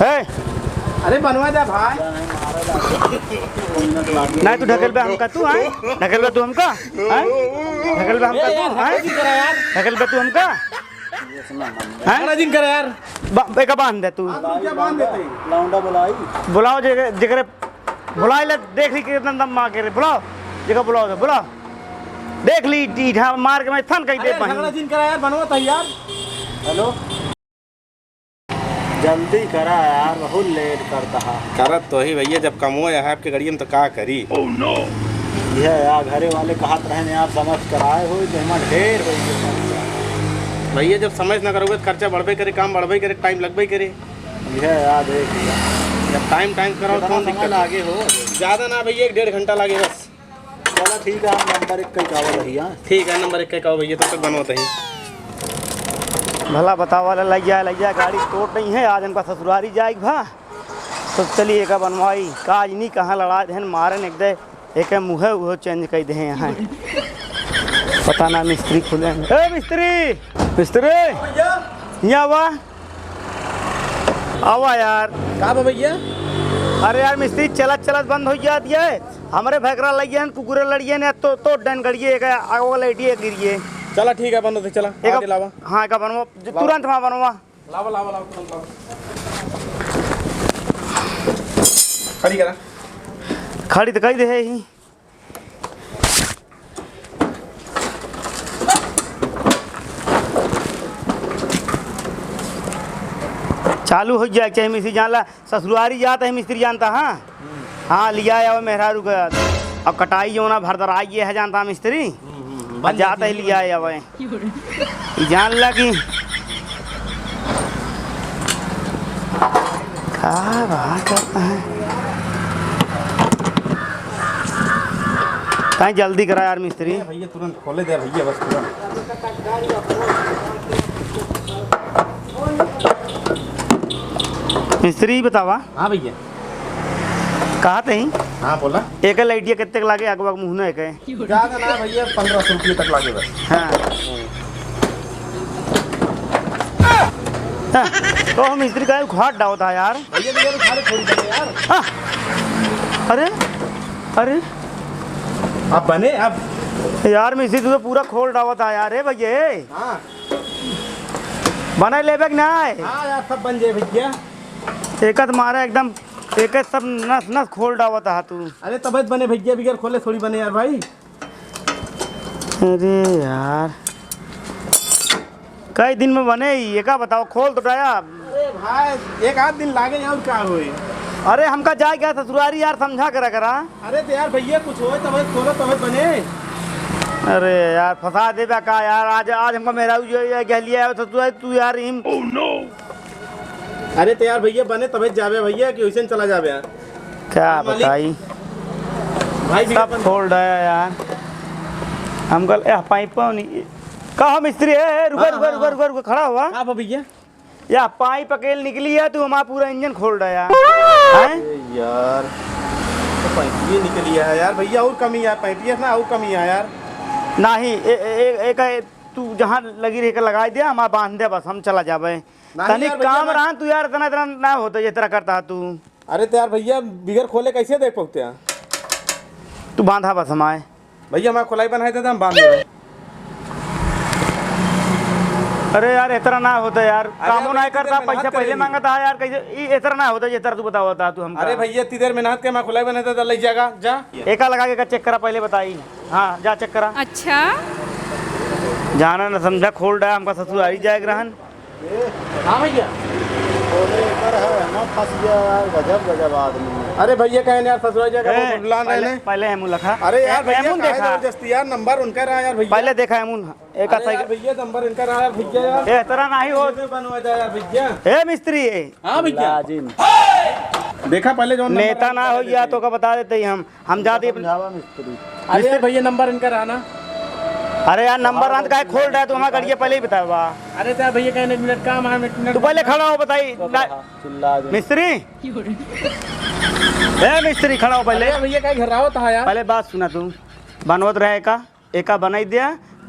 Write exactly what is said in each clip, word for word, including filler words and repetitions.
ए! अरे बनवा दे भाई। नहीं तू ढकेलबे हमका तू, हैं? ढकेलबे तू हमका? हैं? ढकेलबे हमका तू, हैं? ढकेलबे तू हमका? हैं? बड़ा दिन करे यार। बा-, एका बांध दे तू। क्या बांध देते हैं? लौंडा बुलाई। बुलाओ जे-, जेकरे, बुलाई ले, देख ली कितना दम मार के रे, बुलाओ। जेका बुलाओ दे, बुलाओ। देख ली, टीठा मार के मैं थन कही दे अरे, पाई। झगड़ा जिन करा यार, बनवा तैयार। हेलो। जल्दी करा यार, बहुत लेट करता है। करत तो ही भैया, जब कमो है आपके गड़िया में तो का करी? यह यार, घरे वाले कहत रहे ने यार, समझ कराए हो, तो हमार ढेर हो गया। भैया, जब समझ ना करोगे तो खर्चा बढ़बे करे, काम बढ़बे करे, टाइम लगबे करे। यह यार, देख लिया। जब टाइम, टाइम करो, कितना कौन समय दिक्कत है? लागे हो? ज्यादा ना भैया, एक डेढ़ घंटा लागे बस। चला ठीक है, आप नंबर एक का कावा भैया। ठीक है, नंबर एक का कावा भैया, तब तक बनवाते ही। भला बतावा ला, लैया, लैया, गाड़ी तोड़ नहीं है, आज इनका ससुरारी जाए भा। तो चलिए, एका बनवाई, काज नहीं, कहाँ लड़ा देहन, मारन एक दे, एक मुँह उहो चेंज कर दे यहाँ। पता ना मिस्त्री खुले हैं। ए मिस्त्री, मिस्त्री, भैया। यहाँ आवा। आवा यार। का बा भैया? अरे यार मिस्त्री, चलत चलत बंद हो जात ये। हमरे भैकरा लगिए हैं, कुकुरे लड़िए ने तो, तो डन गड़िए, एक आगो लैटिए गिरिए। चला ठीक है, बंद होते, चला। एक आगे लावा। हाँ, एक बनवा, लावा। तुरंत वहाँ बनवा। लावा, लावा, लावा, तुरंत लावा। खड़ी करा। खड़ी तो कही दे है ही। चालू हो जाए, चाहे मिस्त्री जान ला, ससुरारी जात है मिस्त्री जानता, हाँ? हाँ, लिया आवे मेहरारू का। अब कटाई जो ना भरदराई ये है जानता मिस्त्री। हम्म, हम्म, हम्म। और जाता ही लिया आवे। ई जान ला कि का बात करता है। ताई जल्दी करा यार मिस्त्री। ए भैया तुरंत खोले दे भैया, बस तुरंत। मिस्त्री बतावा। हाँ भैया। कहा तही? हाँ, बोला। एक लाइटिया कितने के लागे? आग बाग मुँह ना है के? ज्यादा ना भैया, पन्द्रह सौ रुपये तक लागे बस। हाँ। हाँ, तो हम मिस्त्री का उखाड़ डावत है यार। भैया, भैया, उखाड़े थोड़ी बने यार। हाँ। अरे, अरे। अब बने, अब। यार, मिस्त्री, तू तो पूरा खोल डावत है यार, ए भैया, ए। हाँ। बनाई लेबे कि नाय? हाँ यार, सब बन जाए भैया। एक त मारा एकदम, एक सब नस नस खोल डावत हा तू। अरे तबे त बने भैया, बिगर खोले थोड़ी बने यार भाई। अरे यार, कई दिन में बने ही, एका बताओ, खोल तो डाया। अरे भाई, एक आध दिन लागे और का होई? अरे हमका जाए क्या ससुरारी यार, समझा करा करा। अरे तो यार भैया, कुछ होए तबे खोलो, तबे बने। अरे यार, फंसा देबा का यार? आज, आज हमका मेहरारू जो है, गहलिया है, तो तू, तू यार हिम। Oh no! अरे तो यार भैया, बने तबे जाबे भैया, कि वैसे न चला जाबे यार। क्या मालिक? बताई? भाई, सब भैया, फोल्ड है यार। हमका, ए, पाइप नहीं। का हो मिस्त्री? ए, ए, रुका, हाँ, रुका, हाँ, रुका, हाँ। रुका, रुका, खड़ा हुआ। का बा भैया? या पाइप अकेल निकली है, तू हमारा पूरा इंजन खोल रहा है। हैं? अरे यार, तो पाइप ये निकली है यार भैया, और कमी है, पाइप ये ना और कमी है यार। नहीं, ए, ए, ए, एक, ए, तू जहाँ लगी रह के लगाई दे, हमारा बांध दे बस, हम चला जाबे। नहीं तनी यार भैया, काम मैं रहा तू यार, इतना, इतना ना होता, ये तरह करता तू। अरे तो यार भैया, बिगर खोले कैसे देख पाते हैं? तू बांधा बस हमारे। भैया, हमार खोलाई बनाए दे, हम बांध देबे। अरे यार, इतना ना होता यार, अरे कामो यार, ना भैया, करता, कितने पैसा मेहनत पहले करेगी। मांगता है यार, कैसे ई इतना ना होता, ये तरह तू बताओ, बता तू हमका। अरे भैया, इतनी देर मेहनत के हमार खोलाई बनाए दे, ले जाएगा, जा। एका लगा के चेक करा, पहले बताई। हाँ, जा चेक करा। अच्छा। जाना ना समझा, खोल डाया, हमका ससुरारी जाए के रहन। हाँ भैया। अरे एकर है, हम फंस गया यार, गजब, गजब आदमी है। अरे भैया, कहे ना यार, ससुराल जाके ए, बहुत बुलान रहे पहले, ने। पहले हेमू लखा। अरे यार ए, भैया, हेमू काहे देखा। जबरदस्ती यार, नंबर उनका रहा यार भैया। पहले देखा हेमू, एक अरे आसा यार भैया, नंबर इनका रहा यार भैया यार। ए, तरह नाही हो। इधर बनवा दे यार भैया। ए मिस्त्री, ए। हाँ भैया। लाजिम। देखा पहले जो नंबर नेता ना हो गया तो का बता देते ही हम। हम जाते ही समझावा मिस्त्री। अरे मिस्त्री भैया, नंबर इनका रहा ना। अरे यार, नंबर रहा तो काहे खोल रहा है? तू हमारा गाड़िया पहले ही बतावा। अरे तो यार भैया, कहीं एक मिनट काम है, एक मिनट। तू पहले खड़ा हो, बताई। तो ना, रहा, चिल्ला दे। मिस्त्री। ए मिस्त्री, खड़ा हो पहले। अरे भैया, कहीं घर रहा होता है यार। पहले बात सुना तू। बनवत रहे का? एका बनाई दिया,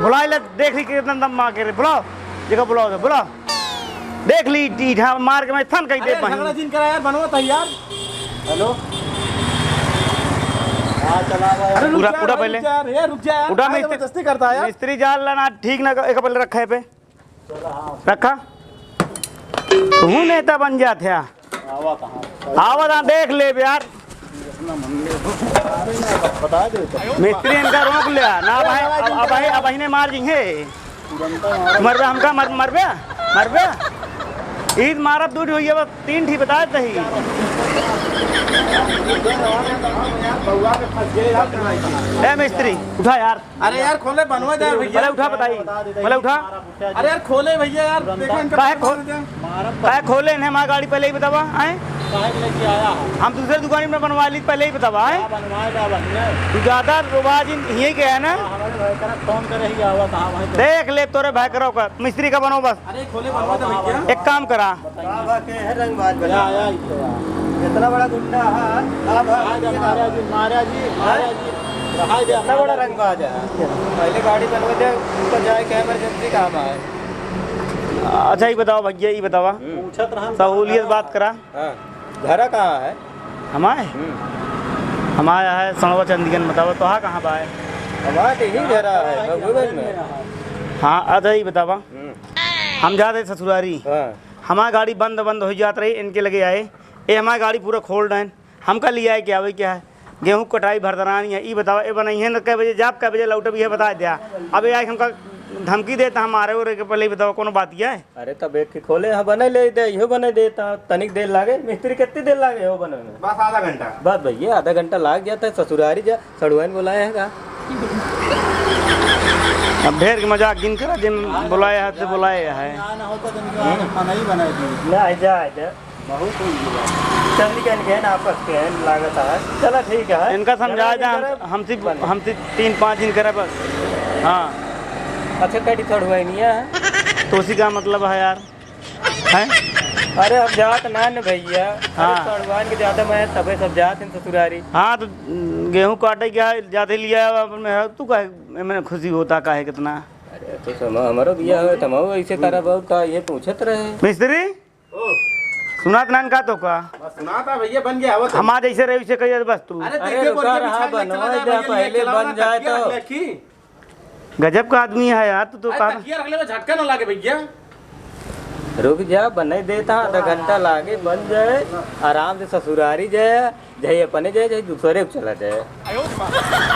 बुलाइ ले, देख ली कितना दम मार के रे, बुलाओ, देखो बुलाओ तो, बुलाओ। देख ली, टीठा मार के मैं थन कही दे अरे, बहिन। झगड़ा जिन करा यार, बनवा था यार। हेलो। हाँ, चला भाई। अरे, रुक उठा, जा, उठा भाई, पहले। रुक जा यार, ए, रुक जा यार। उठा काहे मिस्त्री, जबरदस्ती करता है यार? मिस्त्री जाल लाना, ठीक ना, एक पहले रखा है पे। रखा। तू नेता बन जात है। आवा कहाँ? आवा कहाँ? देख ले यार। बता दे तो। मिस्त्री इनका रोक लिया ना भाई, अब, अब भाई, अब इन्हें मार जिंगे। तुरंत मार। मरबे हमका, मर, मरबे, मरबे। ईद मारत दू ठी हुई है, बस तीन ठी बता दही। बउआ के फंस गए यार। ए मिस्त्री, उठा यार। अरे यार, खोले, बनवा दे यार भैया। पहले उठा, बताई। पहले उठा। अरे यार, खोले भैया यार, देखो इनका काहे खोल खोल, दे। काहे खोले इन्हें? हमारी गाड़ी पहले ही बतावा, आए? काहे के लेके आया है? हम दूसरे दुकान में बनवा ली, पहले ही बतावा, आए? क्या बनवाए, क्या बनवाए? तू ज्यादा रोबाज इन-, यही गया ना? हाँ, हमारे भाई करा फोन करे ही आवा, कहाँ भाई? देख ले तोरे भाई करो का, मिस्त्री का बनो बस। अरे खोले, बनवा दे भैया। एक काम करा, का बा, के है रंगबाज बना? या, या, इतना बड़ा गुंडा है, का बा? मारा जी, मारा जी, मारा जी, मारा जी। इतना बड़ा रंगबाज है। पहले गाड़ी बनवा दे, उनका जाए के इमरजेंसी काम है। अच्छा, ये बताओ भैया, ये बतावा। हम्म। पूछत रहन सहूलियत बात करा। हाँ, घरा कहाँ है? हमारे? हम्म। हमारे है सड़वा चंदीगंज, बतावा, तो हाँ कहाँ बा है? हमारे तो यही घरा है, भगवान में। हाँ, अच्छा, ये बतावा। हम्म। हम जाते ससुरारी। हाँ। हमार गाड़ी बंद बंद होइ जात रही, इनके लगे आए, ए हमार गाड़ी पूरा खोल डाइन, हमका लियाए के आवे क्या है? गेहूँ कटाई भरदरानी है, ई बतावा, ए बनइहे न कै बजे जाब, कै बजे लौटब, इहे बता द्या। अब ए आए हमका धमकी देता, हम मारे ओरे के पहले ही बतावा, कोनो बात ये है? अरे तब एक के खोले, हाँ, बने ले दे, इहो बने देता, तनिक देर लागे, मिस्त्री कितनी देर लागे हो बने में? बस आधा घंटा। बस भैया, आधा घंटा लाग जाता है, ससुरारी जा, सड़ुआइन बोलाए है का? अब ढेर के मजाक जिन करा, जिन बोलाए है, ते बोलाए है। ना, ना होता तो निकला, खाना ही बनाए दी। ना, आजा, आजा। बहुत हो गया। चल निकल गए ना, आपस के हैं, लागत है। चला ठीक है। इनका समझा चला, जा, इनका हमसे, बने। हमसे तीन पाँच दिन करे बस। हाँ। अच्छा, कटी थोड़ हुआ ही नहीं है। तो उसी का मतलब है यार। हैं? अरे, अब जात ना न भैया। अरे, हाँ। सड़ुआइन के ज्यादा मैं तबे सब जात हैं ससुरारी। हाँ, तो गेहूँ काटे क्या ज्यादा लिया है अपन में, तू काहे, मैंने खुशी होता काहे कितना? अरे, तो सम-, हमारो बिया है, तमारो ऐसे तारा बहुत का ये पूछत रहे। मिस्त्री? ओ। सुनात नान का तो का? बस सुनाता भैया, बन गया, आवत है। हमार जैसे रहे, उसे कहिए बस तू। अरे, अरे, देखिए, रुका बोलिए, रहा, बिछा के बनवा चला जा, जा, भैया, पहले खेलवा बन ना जाए तकिया तो। रख ले की। गजब का आदमी है यार, तू तो अरे, का तकिया रख ले, झटका ना लागे भैया। रुक जा, बने देता, आधा घंटा लागे, बन जाए, आराम से ससुरारी जाए, चाहे अपने जाए, चाहे दूसरे को चला जाए।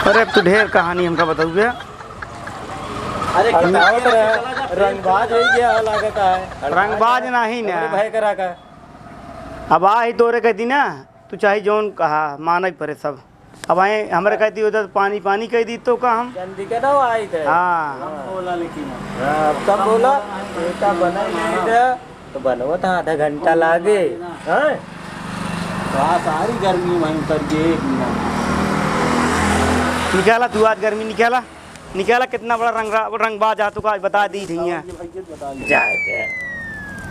अरे, अब तू ढेर कहानी हमका बताऊ बे। अरे, अब कितना आवत रहे, रंगबाज हो गया हो लागत है। रंगबाज नहीं ना। अरे भाई करा का। अब आ ही तोरे कहती ना, तू चाहे जौन कहा, मानइ परे सब। अब आए, हमरे कहती होता तो पानी, पानी कह दी तो का हम? जल्दी के ना आई थे। हाँ। हम बोला लेकिन। हाँ, अब कब बोला? बेटा बना ही नहीं था। तो बनवा था, आधा घंटा लागे। हाँ? तो आ सारी गर्मी वहीं उतर गई एक मिनट। निकाला तू आज गर्मी, निकाला, निकाला, कितना बड़ा रंग, रंगबाज आ तू का आज बता दी थी यहाँ। ये भाई ये बता दे। जाए दे,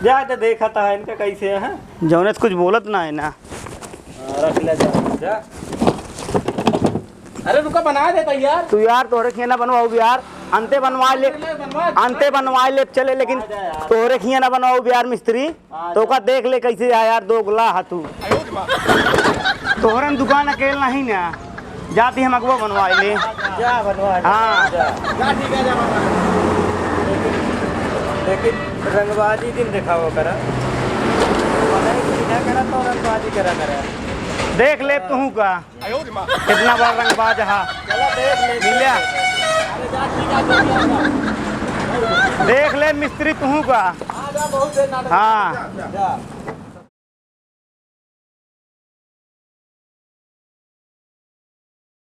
जाए दे, देखा था इनका कैसे है। जौने से कुछ बोलत ना है ना। हाँ, रख ले जा। जा। अरे रुका, बना देता यार। तू यार, तोहरे खिया ना बनवाऊ यार, अंते बनवा ले, बनवा दे। अंते बनवा ले चले, लेकिन तोहरे खिया ना बनवाऊ यार मिस्त्री। तो का देख ले कैसे है यार, दोगला हा तू। तोहरन दुकान अकेल नहीं ना, जाती हम अगवा बनवा ले। जा बनवा ले, हाँ। जा। जा, ठीक है, जा बनवा। लेकिन, लेकिन रंगबाजी दिन दिखावा करा। पढ़ाई कुछ ना करा तो रंगबाजी करा करा। देख ले तू का। कितना बड़ा रंगबाज हा। चला देख ले। मिल्या? अरे जा, ठीक है, जा, जा, जा। देख ले मिस्त्री तू का। हाँ, जा, बहुत देर नाटक। हाँ। जा।